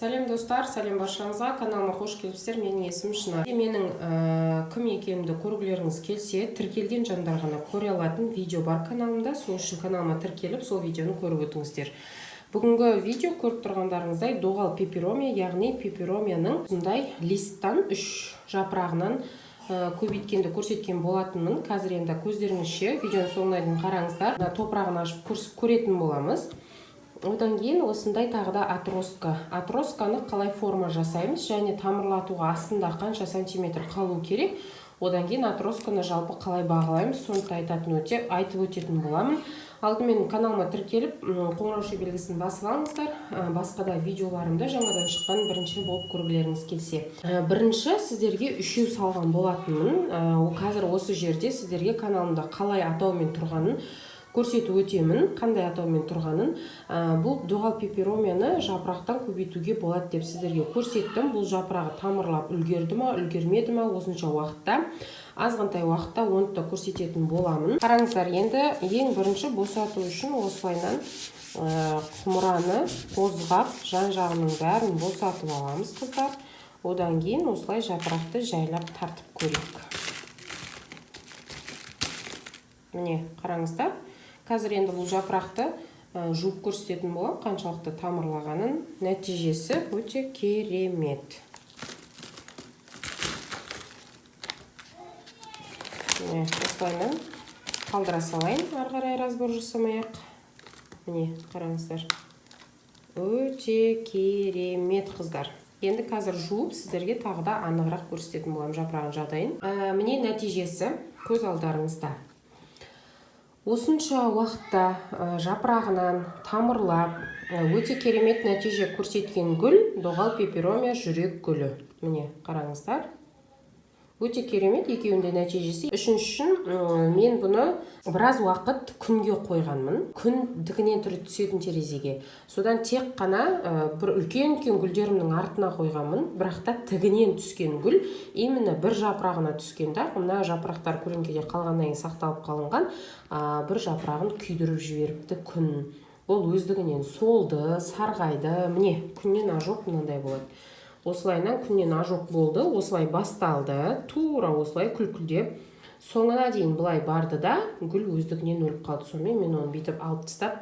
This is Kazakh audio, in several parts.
Сәлем, достар, сәлем баршаңызға! Каналыма қош келіпсіздер! Менің есімім Шынар. Менің кім екенімді көргілеріңіз келсе, тіркелген жандар ғана көре алатын видео бар каналымда. Сол үшін каналыма тіркеліп, сол видеоны көріп өтіңіздер. Бүгінгі видео, көріп тұрғандарыңыздай, доғал пеперомия, яғни пеперомияның осындай листтан, үш жапырағынан көбейткенді көрсеткен болатынмын. Қазір енді көздеріңізше видеоның соңына дейін қараңыздар. Мына топырағын ашып көретін боламыз. Одан кейін осындай тағы да отростка. Отростканы қалай форма жасаймыз және тамырлатуға астында қанша сантиметр қалу керек, одан кейін отростканы жалпы қалай бағалаймыз, соны да айтып өтетін боламын. Алдымен каналыма тіркеліп, қоңырауша белгісін басып алыңыздар, басқа да видеоларымды, жаңадан шыққан, бірінші болып көргілеріңіз келсе. Бірінші сіздерге үшеу салған болатынмын. Қазір осы жерде сіздерге каналымда қалай атаумен тұрғанын көрсетіп өтемін, қандай атаумен тұрғанын. Бұл доғал пеперомияны жапырақтан көбейтуге болады деп сіздерге көрсеттім. Бұл жапырағы тамырлап үлгерді ма, үлгермеді ма осынша уақытта, азғантай уақытта, оны да көрсететін боламын. Қараңыздар, енді ең бірінші босату үшін осылайынан құмыраны қозғап, жан жағының бәрін босатып аламыз, қыздар. Одан кейін осылай жапырақты жайлап тартып көрейік. Міне, қараңыздар, қазір енді бұл жапырақты жуып көрсететін боламын қаншалықты тамырлағанын. Нәтижесі өте керемет. Міне, осылайынан қалдыра салайын, ары қарай разбор жасамай ақ. Міне, қараңыздар, өте керемет, қыздар. Енді қазір жуып, сіздерге тағы да анығырақ көрсететін боламын жапырағын, жағдайын. Міне, нәтижесі көз алдарыңызда. Осынша уақытта жапырағынан тамырлап, өте керемет нәтиже көрсеткен гүл — доғал пеперомия, жүрек гүлі. Міне, қараңыздар, өте керемет екеуінің де нәтижесі. Үшіншісін, мен бұны біраз уақыт күнге қойғанмын, күн тігінен түрі түсетін терезеге. Содан тек қана бір үлкен үлкен гүлдерімнің артына қойғанмын, бірақ та тігінен түскен гүл именно бір жапырағына түскен да, мына жапырақтар көлеңкеде қалғаннан кейін сақталып қалынған, бір жапырағын күйдіріп жіберіпті күн. Ол өздігінен солды, сарғайды. Міне, күннен ожог мынандай болады. Осылайынан күннен ожог болды. Осылай басталды, тура осылай күлкілдеп соңына дейін былай барды да, гүл өздігінен өліп қалды. Сонымен мен оны бүйтіп алып тастап,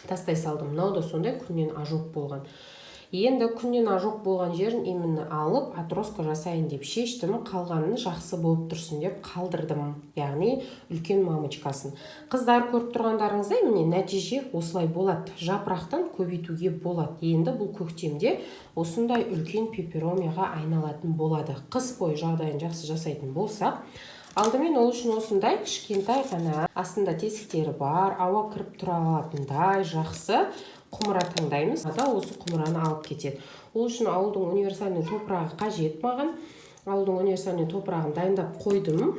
тастай салдым. Мынау да сондай күннен ожог болған. Енді күннен ожог болған жерін именно алып, отростка жасайын деп шештім. Қалғанын жақсы болып тұрсын деп қалдырдым, яғни үлкен мамочкасын. Қыздар, көріп тұрғандарыңыздай, міне, нәтиже осылай болады. Жапырақтан көбейтуге болады. Енді бұл көктемде осындай үлкен пеперомияға айналатын болады, қыс бойы жағдайын жақсы жасайтын болсақ. Алдымен ол үшін осындай кішкентай ғана, астында тесіктері бар, ауа кіріп тұра алатындай жақсы құмыра таңдаймыз да, осы құмыраны алып кетеді. Ол үшін ауылдың универсальный топырағы қажет. Маған ауылдың универсальный топырағын дайындап қойдым.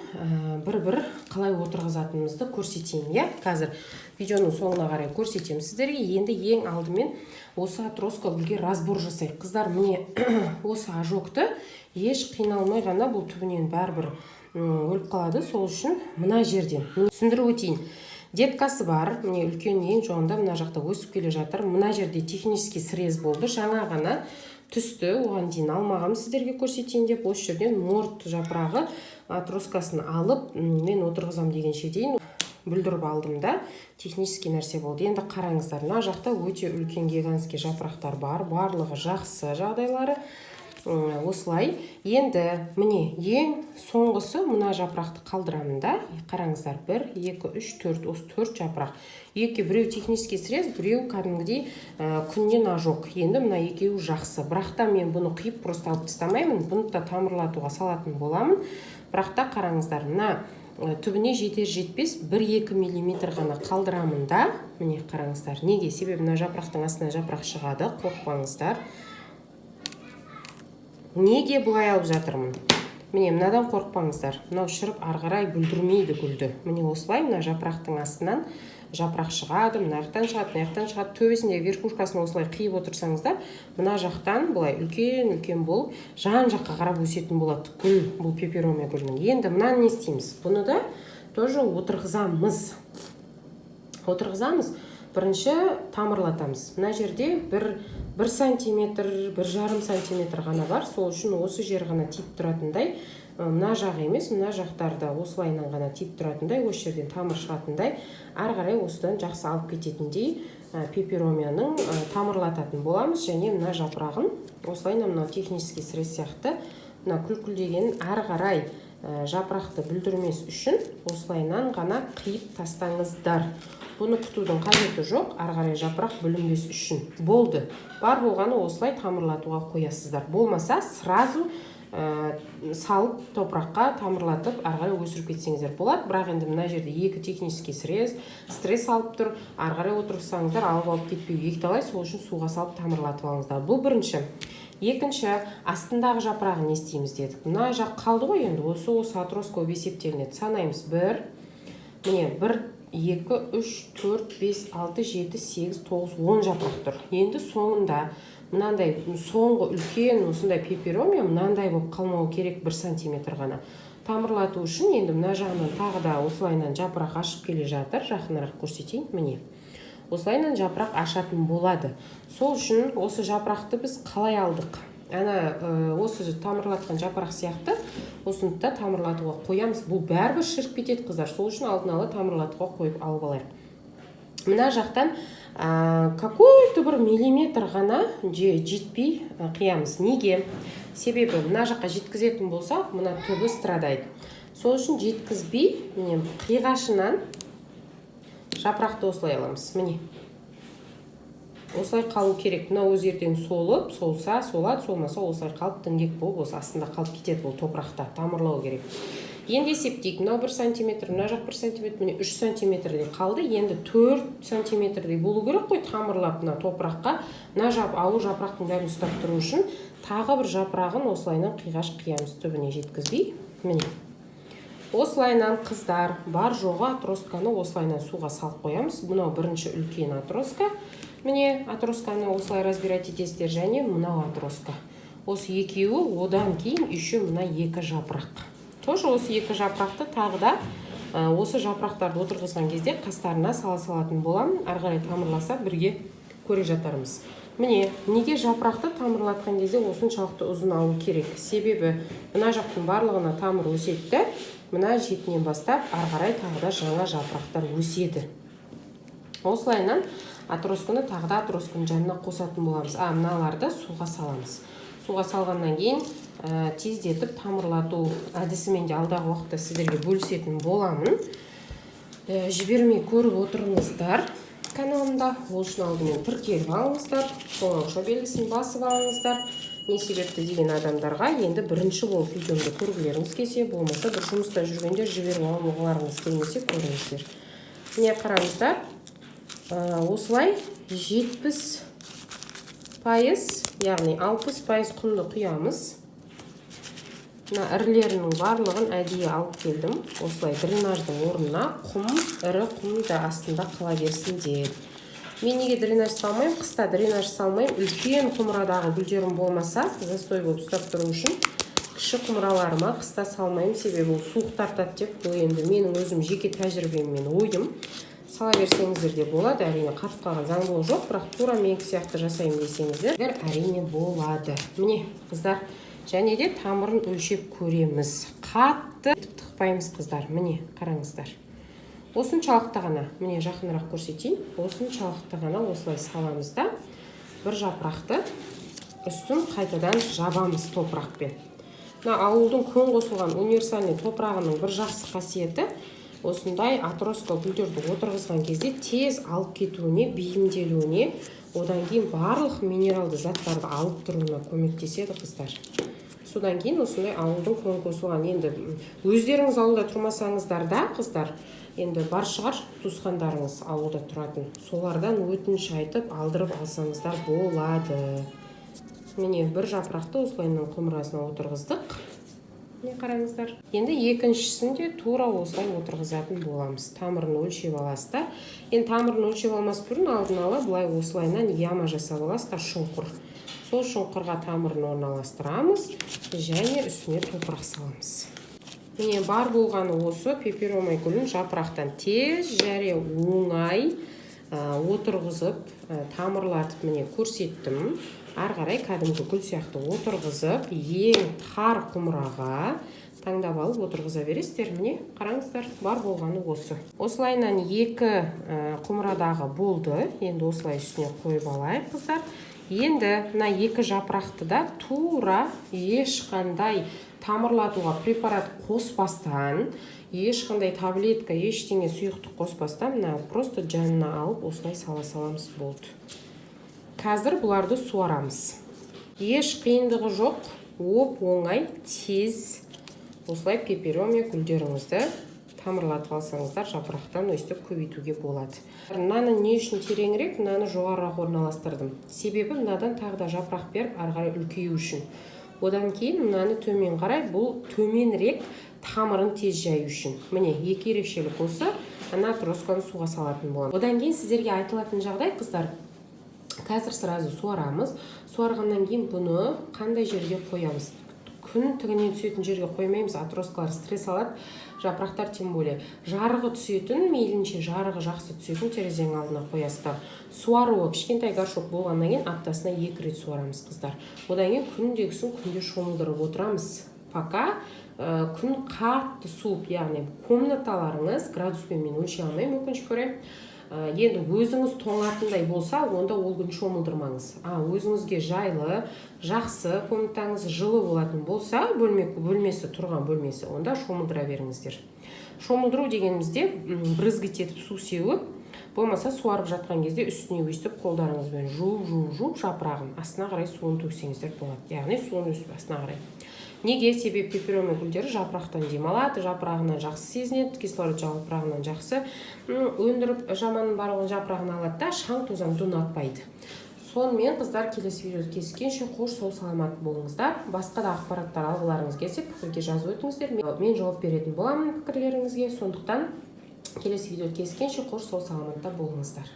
Бір бір қалай отырғызатынымызды көрсетейін, иә. Қазір видеоның соңына қарай көрсетемін сіздерге. Енді ең алдымен осы отростка гүлге разбор жасайық, қыздар. Міне, осы ожогты еш қиналмай ғана, бұл түбінен бәрібір өліп қалады. Сол үшін мына жерден түсіндіріп өтейін. Деткасы бар, міне, үлкен, ең жоғында мына жақта өсіп келе жатыр. Мына жерде технический срез болды, жаңа ғана түсті, оған дейін алмағанмын сіздерге көрсетейін деп. Осы жерден морт жапырағы отросткасын алып, мен отырғызамын дегенше дейін бүлдіріп алдым да, технический нәрсе болды. Енді қараңыздар, мына жақта өте үлкен гигантский жапырақтар бар, барлығы жақсы жағдайлары. Осылай енді, міне, ең соңғысы мына жапырақты қалдырамын да. Қараңыздар, бір, екі, үш, төрт, осы төрт жапырақ. Екі, біреу технический срез, біреу кәдімгідей күннен ожог. Енді мына екеуі жақсы, бірақ та мен бұны қиып, просто алып тастамаймын, бұны да тамырлатуға салатын боламын. Бірақ та қараңыздар, мына түбіне жетер жетпес 1-2 миллиметр ғана қалдырамын да. Міне, қараңыздар, неге? Себебі мына жапырақтың астынан жапырақ шығады, қорықпаңыздар. Неге бұлай алып жатырмын? Міне, мынадан қорықпаңыздар, мынау шіріп, ары қарай бүлдірмейді гүлді. Міне, осылай мына жапырақтың астынан жапырақ шығады, мына жақтан шығады, мына жақтан шығады. Төбесіндегі верхушкасын осылай қиып отырсаңыздар, мына жақтан былай үлкен үлкен болып, жан жаққа қарап өсетін болады гүл, бұл пеперомия гүлінің. Енді мынаны не істейміз? Бұны да тоже отырғызамыз, отырғызамыз. Бірінші тамырлатамыз. Мына жерде 1 сантиметр, 1,5 сантиметр ғана бар. Сол үшін осы жер ғана тиіп тұратындай, мына жақ емес, мына жақтарда осылайынан ғана тиіп тұратындай, осы жерден тамыр шығатындай, ары қарай осыдан жақсы алып кететіндей пеперомияның тамырлататын боламыз. Және мына жапырағын осылайынан, мынау технический срез сияқты, мына күлкілдегенін ары қарай жапырақты бүлдірмес үшін осылайынан ғана қиып тастаңыздар. Бұны күтудің қажеті жоқ, ары қарай жапырақ бүлінбес үшін. Болды, бар болғаны осылай тамырлатуға қоясыздар. Болмаса сразу салып, топыраққа тамырлатып, ары қарай өсіріп кетсеңіздер болады. Бірақ енді мына жерде екі технический срез стресс алып тұр. Ары қарай отырғызсаңыздар, алып кетпеуі екіталай. Сол үшін суға салып тамырлатып алыңыздар. Бұл бірінші. Екінші, астындағы жапырағын не істейміз дедік? Мына жақ қалды ғой енді, осы отросток болып есептелінеді. Санаймыз: бір, міне, бір, екі, үш, төрт, бес, алты, жеті, сегіз, тоғыз, 10 жапырақ тұр. Енді соңында мынандай соңғы үлкен осындай пеперомия мынандай болып қалмау керек. 1 сантиметр ғана тамырлату үшін енді мына жағынан тағы да осылайынан жапырақ ашып келе жатыр. Жақынырақ көрсетейін. Міне, осылайынан жапырақ ашатын болады. Сол үшін осы жапырақты біз қалай алдық? Ана осы тамырлатқан жапырақ сияқты осыны да тамырлатуға қоямыз. Бұл бәрібір шіріп кетеді, қыздар. Сол үшін алдын ала тамырлатуға қойып алып алайық. Мына жақтан какой-то бір миллиметр ғана жетпей қиямыз. Неге? Себебі мына жаққа жеткізетін болсақ, мына түбі страдает. Сол үшін жеткізбей, міне, қиғашынан жапырақты осылай аламыз. Міне, осылай қалу керек. Мынау өзі ертең солып, солса солады, солмаса осылай қалып, діңгек болып осы астында қалып кетеді. Бұл топырақта тамырлау керек. Енді есептейік: мынау 1 сантиметр, мына жақ 1 сантиметр, міне, 3 сантиметрдей қалды. Енді 4 сантиметрдей болу керек қой тамырлап мына топыраққа. Мына ауыр жапырақтың бәрін ұстап тұру үшін тағы бір жапырағын осылайынан қиғаш қиямыз, түбіне жеткізбей. Міне, осылайынан, қыздар. Бар жоғы отростканы осылайынан суға салып қоямыз. Мынау бірінші үлкен отростка. Міне, отростканы осылай разбирать етесіздер. Және мынау отростка, осы екеуі. Одан кейін еще мына екі жапырақ тоже. Осы екі жапырақты тағы да осы жапырақтарды отырғызған кезде қастарына сала салатын боламын. Ары қарай тамырласа, бірге көре жатармыз. Міне, неге жапырақты тамырлатқан кезде осыншалықты ұзын алу керек? Себебі мына жақтың барлығына тамыр өседі де, мына шетінен бастап ары қарай тағы да жаңа жапырақтар өседі. Осылайынан отростканы тағы да отростканың жанына қосатын боламыз. А мыналарды суға саламыз. Суға салғаннан кейін тездетіп тамырлату әдісімен де алдағы уақытта сіздерге бөлісетін боламын. Жібермей көріп отырыңыздар каналымда. Ол үшін алдымен тіркеліп алыңыздар, қоңырауша белгісін басып алыңыздар. Не себепті деген адамдарға, енді бірінші болып видеомды көргілеріңіз келсе, болмаса бір жұмыста жүргенде жіберіп алғыларыңыз келмесе, көріңіздер. Міне, қараңыздар, осылай 70%, яғни 60% құмды құямыз. Мына ірілерінің барлығын әдейі алып келдім осылай дренаждың орнына. Құм, ірі құм да астында қала берсін деп. Мен неге дренаж салмаймын? Қыста дренаж салмаймын, үлкен құмырадағы гүлдерім болмаса, застой болып ұстап тұру үшін. Кіші құмыраларыма қыста салмаймын, себебі ол суық тартады деп. Бұл енді менің өзім жеке тәжірибем мен ойым. Сала берсеңіздер де болады, әрине, қатып қалған заңдылық жоқ. Бірақ тура менікі сияқты жасаймын десеңіздер, әрине, болады. Міне, қыздар, және де тамырын өлшеп көреміз. Қатты тықпаймыз, қыздар. Міне, қараңыздар, осыншалықты ғана. Міне, жақынырақ көрсетейін. Осыншалықты ғана осылай саламыз да, бір жапырақты үстін қайтадан жабамыз топырақпен. Мына ауылдың көң қосылған универсальный топырағының бір жақсы қасиеті — осындай отростка гүлдерді отырғызған кезде тез алып кетуіне, бейімделуіне, одан кейін барлық минералды заттарды алып тұруына көмектеседі, қыздар. Содан кейін осындай ауылдың көң қосылған, енді өздеріңіз ауылда тұрмасаңыздар да, қыздар, енді бар шығар туысқандарыңыз ауылда тұратын, солардан өтініш айтып алдырып алсаңыздар болады. Міне, бір жапырақты осылайынан құмырасына отырғыздық. Міне, қараңыздар, енді екіншісін де тура осылай отырғызатын боламыз. Тамырын өлшеп аласыздар. Енді тамырын өлшеп алмас бұрын алдын ала былай осылайынан яма жасап аласыздар, шұңқыр. Сол шұңқырға тамырын орналастырамыз және үстіне топырақ саламыз. Міне, бар болғаны осы. Пеперома гүлін жапырақтан тез және оңай. Отырғызып, тамырлатып, міне, көрсеттім. Ары қарай кәдімгі гүл сияқты отырғызып, ең тар құмыраға таңдап алып отырғыза бересіздер. Міне, қараңыздар, бар болғаны осы. Осылайынан екі құмырадағы болды. Енді осылай үстіне қойып алайық, қыздар. Енді мына екі жапырақты да тура ешқандай тамырлатуға препарат қоспастан, ешқандай таблетка, ештеңе, сұйықтық қоспастан, мына просто жанына алып, осылай сала саламыз, болды. Қазір бұларды суарамыз. Еш қиындығы жоқ, оп оңай, тез. Осылай пеперомия гүлдеріңізді тамырлатып алсаңыздар, жапырақтан өстіп көбейтуге болады. Мынаны не үшін тереңірек, мынаны жоғарырақ орналастырдым? Себебі мынадан тағы да жапырақ беріп, ары қарай үлкею үшін. Одан кейін мынаны төмен қарай, бұл төменірек, тамырын тез жаю үшін. Міне, екі ерекшелік осы. Ана отростканы суға салатын боламын. Одан кейін сіздерге айтылатын жағдай, қыздар: қазір сразу суарамыз. Суарғаннан кейін бұны қандай жерге қоямыз? Күн тігінен түсетін жерге қоймаймыз, отросткалар стресс алады, жапырақтар тем более. Жарығы түсетін, мейлінше жарығы жақсы түсетін терезенің алдына қоясыздар. Суаруы: кішкентай горшок болғаннан кейін аптасына екі рет суарамыз, қыздар. Одан кейін күндегісін күнде шомылдырып отырамыз, пока күн қатты суып, яғни комнаталарыңыз градуспен мен өлшей алмаймын, өкінішке орай. Енді өзіңіз тоңатындай болса, онда ол күн шомылдырмаңыз. А өзіңізге жайлы, жақсы, комнатаңыз жылы болатын болса, бөлмесі, тұрған бөлмесі, онда шомылдыра беріңіздер. Шомылдыру дегенімізде брызгать етіп су сеуіп, болмаса суарып жатқан кезде үстіне өйстіп қолдарыңызбен жуып, жуып, жуып, жапырағын астына қарай суын төксеңіздер болады, яғни суын өстіп астына қарай. Неге? Себебі пеперомия гүлдері жапырақтан демалады, жапырағынан жақсы сезінеді, кислород жапырағынан жақсы өндіріп, жаманның барлығын жапырағына алады да, шаң тозаңды ұнатпайды. Сонымен, қыздар, келесі видеода кездескенше қош, сау саламат болыңыздар. Басқа да ақпараттар алғыларыңыз келсе, пікірге жазып өтіңіздер, мен жауап беретін боламын пікірлеріңізге. Сондықтан келесі видеода кездескенше қош, сау саламатта болыңыздар.